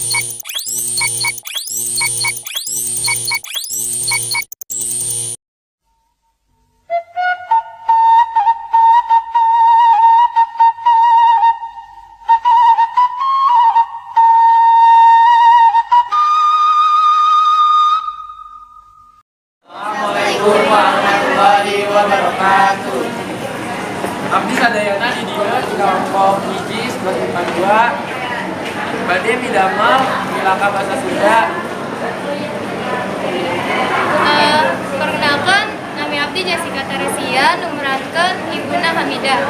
Assalamualaikum warahmatullahi wabarakatuh. Abdi sadayana di dieu di kelompok 1 11 IPA 2 bade midamel milaka bahasa Sunda. Perkenalkan, nami abdi Jessica Teresia, numerankeun Ibuna Hamidah.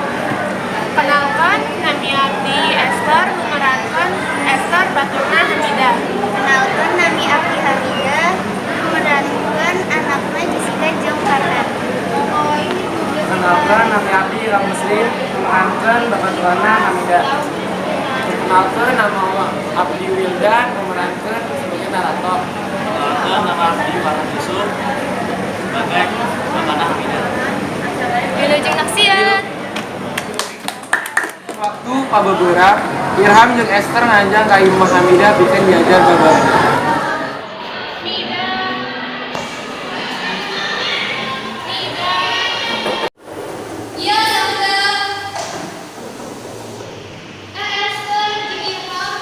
Kenalkan, nami abdi Esther, numerankeun Esther baturna Hamidah. Kenalkan, nami abdi Hamidah, memerankan anakna Jessica jeung Farhan. Perkenalkan, nami abdi Ilham Muslim, memerankeun baturna Hamidah. Perkenalkan, nama abdi Wildan, memerankeun sebagai narator. Perkenalkan, nama abdi Farhan Yusuf sebagai bapakna Hamidah. Wilujeng naksian. Waktu pabeberang, Irham jeung Esther nganjang ka imah Hamidah pikeun diajar babareng. Mida. Mida. Iya, Tante. Eh, Esther jeung Irham.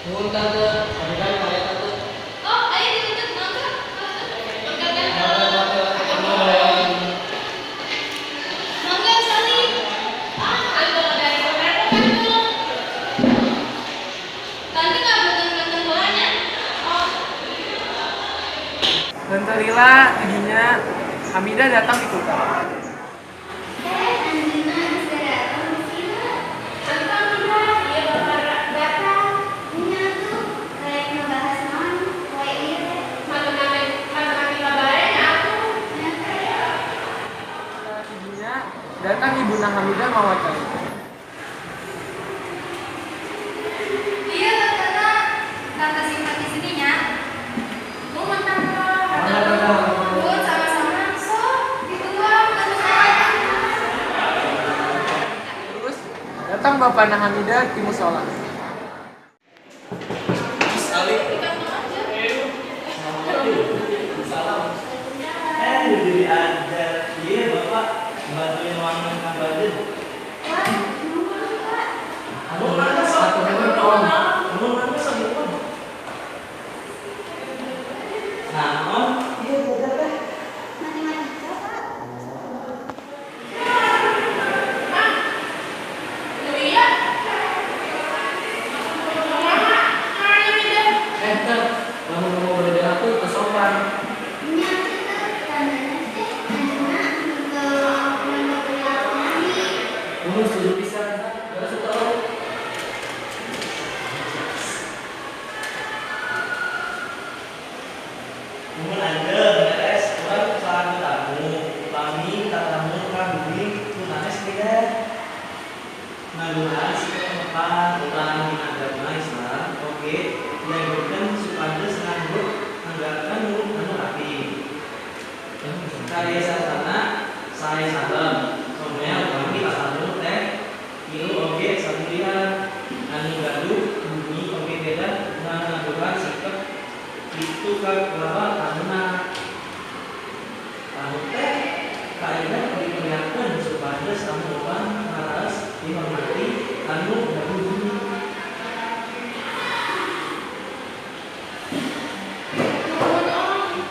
Nuhun, Tante, Hamidah lumayan, Tante. Oh, ayo diuntut, mangga. Mangga, Tante. Mangga, Salim. Ah, anu dari Tante. Tante nggak benteng-benteng bolanya? Oh. Tante lila tidinya Hamidah datang di tukang. Eh, anjeunna geus datang di sini. Tante Hamidah, ieu bapak datang. Nya tuh rek ngebahas naon poe ieu teh? Matematika bae nya atuh. Nya. Tidinya datang Ibuna Hamidah mawa cai. Iya, Tante. Tante simpan di sini nya. Nuhun, Tante. Nuhun, sama-sama. Sok, dituang, Tante. Terus datang bapakna Hamidah di musola. Sekali. Di kantong aja. Eh, jadi ada iya bapak bantuin wangun kabaden. Wah, nuhun, Pak. Satu nuhun, Om. Nuhun mana sebelum? Nah, Om, iya belajar teh. Matematika, Pak. Iya. Kumaha? Ayo Mida. Eh, Teh, lamun ngomong beda aku teu sopan. Nya teh tandana teh anjeunna henteu nganggep perilaku mandi. Nuhun, setuju pisan. Terus tolong. Nuhun anjeun beres, urang salaku tamu. Upami tatamu ka bumi nu sanes tidak. Ngagunakeun sikap sopan utama dina agama Islam oge dianjurkeun supados nganggo nanggalkeun nu anu rapi. Kariasana sae satem. Somea upami tatamu teh milu oge samulian anu gaduh bumi oge kedah ngangguhan sikap kitu ka loba tamuna. Tamu teh kaedah diperlihatkeun supados tamu upang ngaraos dihormati anu gaduh bumi. Nuhun, Om.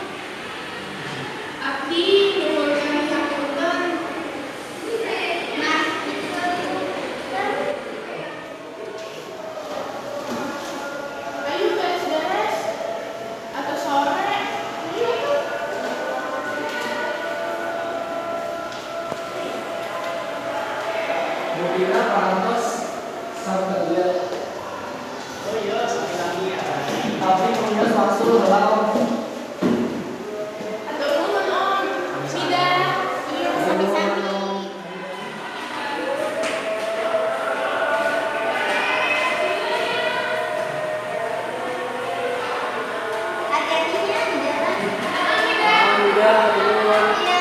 Abdi nuhun kami hapunten. Nah, itu kan. Ayo beres-beres. Atau sore. Ayo tuh. Buktina parantos sampe ieu. Oh iya, sami-sami ya. Tapi punya wangsul heula, Om. Atau nuhun, Om. Mida. Iya, sami-sami. Hati-hati nya di jalan. Hamidah, nuhun. Iya.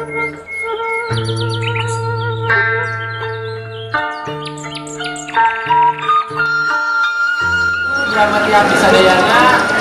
Thank you. Drama ti abdi sadayana.